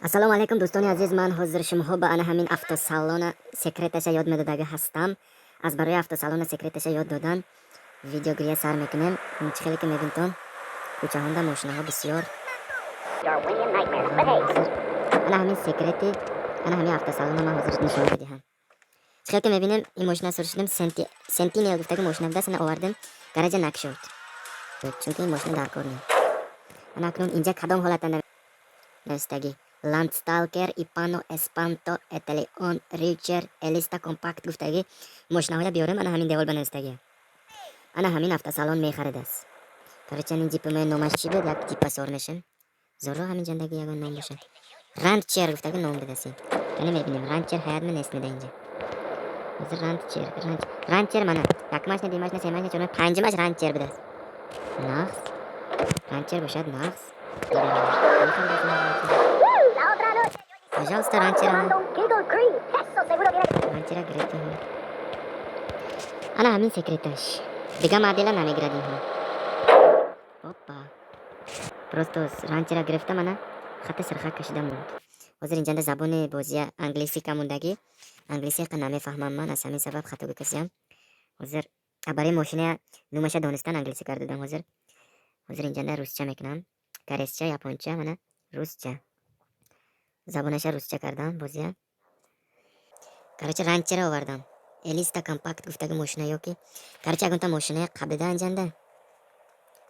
Ассалому алайкум, дӯстони азиз. Ман ҳозир шумоҳо ба ана ҳамин автосалона секреташа ёд медодагӣ ҳастам. Аз барои автосалона секреташа ёд додан видеогирия сар мекунем. Чӣ хеле ки мебинтон, кӯчаҳонда мошинаҳо бисёр. Ана ҳамин секрети ана ҳамин автосалона ман ҳозир нишон медиҳам. Чӣ хеле ки мебинем, ин мошина сур шудем, Сентинел гуфтаги мошина будааст, ана овардем, гаража накшуд, чунки ин мошина дар кор не. Ана акнун инҷа кадом ҳолата навистагӣ? Ландсталкер, Ипано, Эспанто, Эталион, Ричер, Элиста Компакт гуфтагӣ мошинаҳоя биёрем, ана ҳамин девол ба навистагӣ. Ана ҳамин автосалон мехаридааст. Короче, ин ҷипи номаш чӣ буд? Як ҷипа сор мешин. Зорро ҳамин ҷандаги ягон ном бошад. Ранчер гуфтагӣ ном будааст ин. Яъне мебинем, Ранчер ҳаят нест меда инҷа. Ҳозир Ранчер, Ранчер мана якмаш не, димаш не, семаш не, чормаш, панҷмаш Ранчер будааст. Нағз. Ранчер бошад, нағз. Пожалуйста, ранчера. Ранчера гирифтем. Ана ҳамин секреташ. Дига модела намегирад инҳо. Опа. Просто ранчера гирифтам, ана хатта сирха кашида монд. Ҳозир инҷанда забони бозия англисӣ камондагӣ. Англисӣ қа намефаҳмам ман, аз ҳамин сабаб хато касиям. Ҳозир барои мошина номаша донистан англисӣ кардадам ҳозир. Ҳозир инҷанда русча мекунам. Корейсча, японча, мана русча. Забонаша русча кардам бозия. Короче, ранчера овардам. Элиста Компакт гуфтаги мошина ёки. Короче, ягонта мошинаи қабида анҷанда.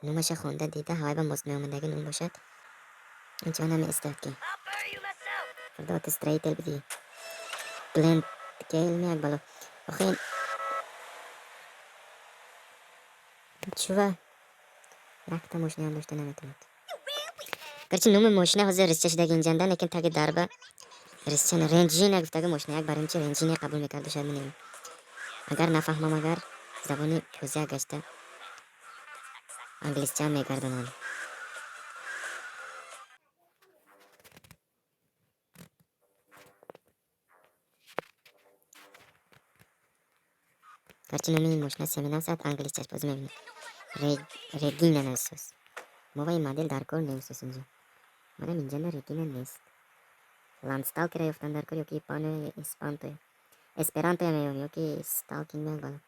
Номаша хонда дида, ҳавайба мост меомадаги ном бошад. Инча намеистад ки. Фурдо ты строитель будӣ. Бленд кейл як бало. Охи чува? Якта мошинаам дошта наметавонад. Короче, номи мошина ҳозир рисча шудаги инҷанда, лекин таги дарба рисча Ренҷина гуфтаги мошина, як баримчи Ренҷине қабул мекард, шояд минем. Агар нафаҳмам, агар забони бозия гашта англисча мегардонам. Гарчи номи ин мошина семенавсад, англисчаш боз мебинем. Регина нависос. Мо ва ин модел дар кор немисос инҷа. Манам инҷа Регина нест. Ландсталкера ёфтан дар кор ёки Ипано, Эспанто. Эсперанто меём ёки Сталкинг меём бала.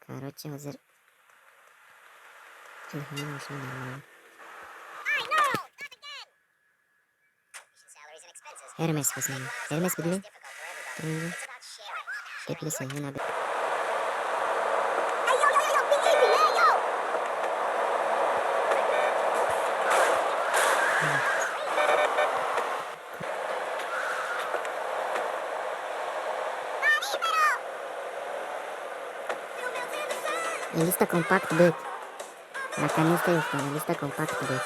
Короче, ҳозир ҳамин мошина нормально. Ҳермес боз меём. Ҳермес будми? Гепилиси ҳана. Элиста Компакт буд. Наконец-то ёфтам. Элиста Компакт буд.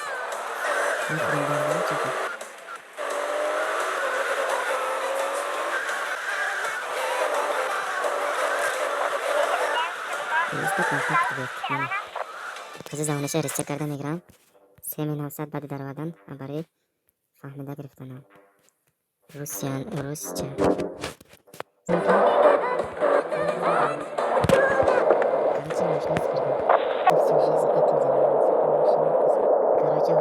Элиста Компакт буд. Ҳозир забонаша рисча карда мегирам. 3700 баъди даровардан барои фаҳмида гирифтанам. Русиян, русча. Короче, машина скардам. Всю жизнь этим занимался. Машина. Короче,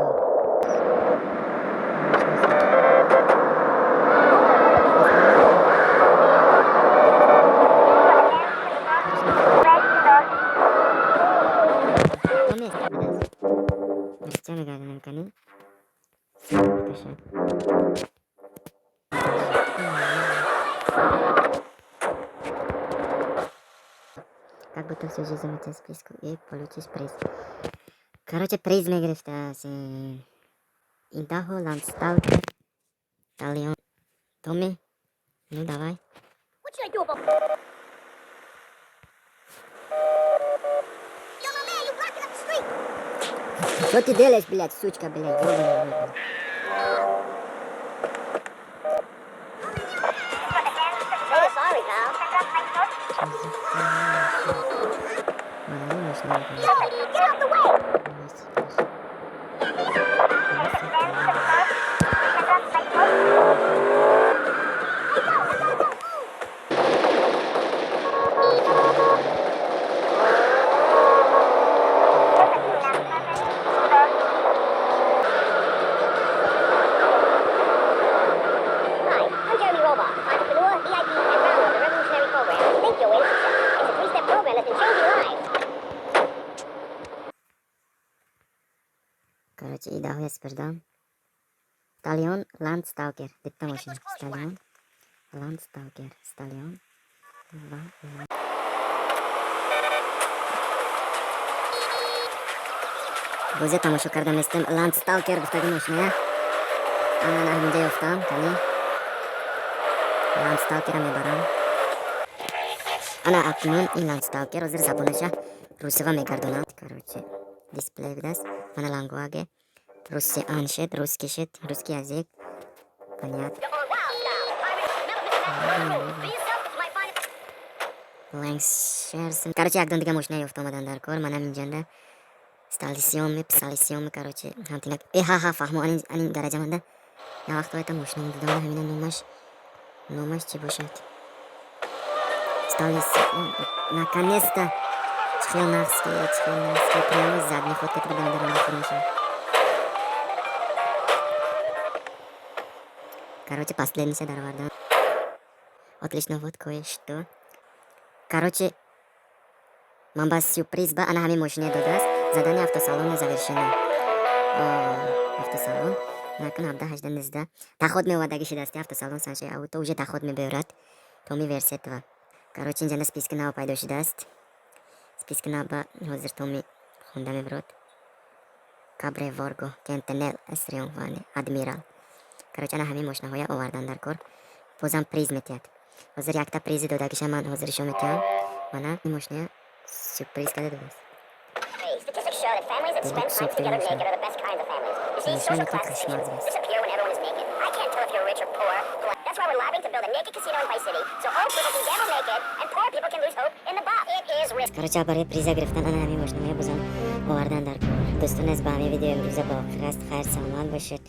русча мегардонам кани. Таша. Как будто всю жизнь в списку и получишь приз. Короче, приз мегирифтааст. Идаҳо Ландсталкер Талион. Томми, ну давай. What should I do about... Yo, my man, you blocking up the street. Что ты делаешь, блядь, сучка, блядь, ёбаный в рот, блядь. Oh, sorry, pal. Ладно, не машина. Get out the way. Бурдам. Сталион Ландсталкер, дитта мошина. Сталион Ландсталкер, Сталион ва бозия тамошо карда местем. Ландсталкер гуфтаги мошиная ана ҳаминҷа ёфтам. Кани, Ландсталкера мебарам. Ана, акнун ин Ландсталкер ҳозир забонаша русива мегардонам. Короче, дисплей будааст. Мана, language russian шед, русский шед, русский язык, понятно. Or wild style. Remember, Mr. Be yourself, you might find it. Лэнкшерс. Короче, якдон дига мошина ёфта омадан дар кор. Манам инҷанда сталисиоми, псалисиоми, короче, ҳамтинак. Э, ҳа, ҳа, фаҳмо, анин гараҷаманда як вақт оята мошина дидам. Ҳамина номаш чӣ бошад? Сталисиом. Наконец-то! Чӣ хел нағз, чӣ хел нағз, прямо задний ход кати бидам, дарам мешавад. Короче, последний даровардан. Отлично, вот кое-что. Короче, ман ба сюрприз ба ана ҳамин мошине додааст. Задание автосалона завершено. Автосалон накун, 17, 18, 19 доход меовардаги шидасти. Автосалон Саншай Ауто уже доход мебиёрад. Томи версия 2. Короче, инҷанда списки нав пайдо шудааст. Списки нав ба ҳозир томи хонда мебурод. Кабре, Ворго, Кентенел, Эсрионване, Адмирал. Короче, ана ҳамин мошинаҳоя овардан дар кор. Бозам приз метиҳад. Ҳозир якта призи додагиша ман ҳозир ишон метиҳам. Мана ин мошиная сюрприз карда додааст. Statistics show that families that spend time together naked are the best kinds of families. You see, social class distinctions disappear when everyone is naked. I can't tell if you're rich or poor. That's why we're lobbying to build a naked casino in Vice City, so old people can gamble naked and poor people can lose hope in the box. It is risky. Короче, барои приза гирифтан ана ҳамин мошинаҳоя бозам овардан дар кор. Дӯстон, аз ба ҳамин видео имрӯза ба охир аст. Хайр, саломат бошед.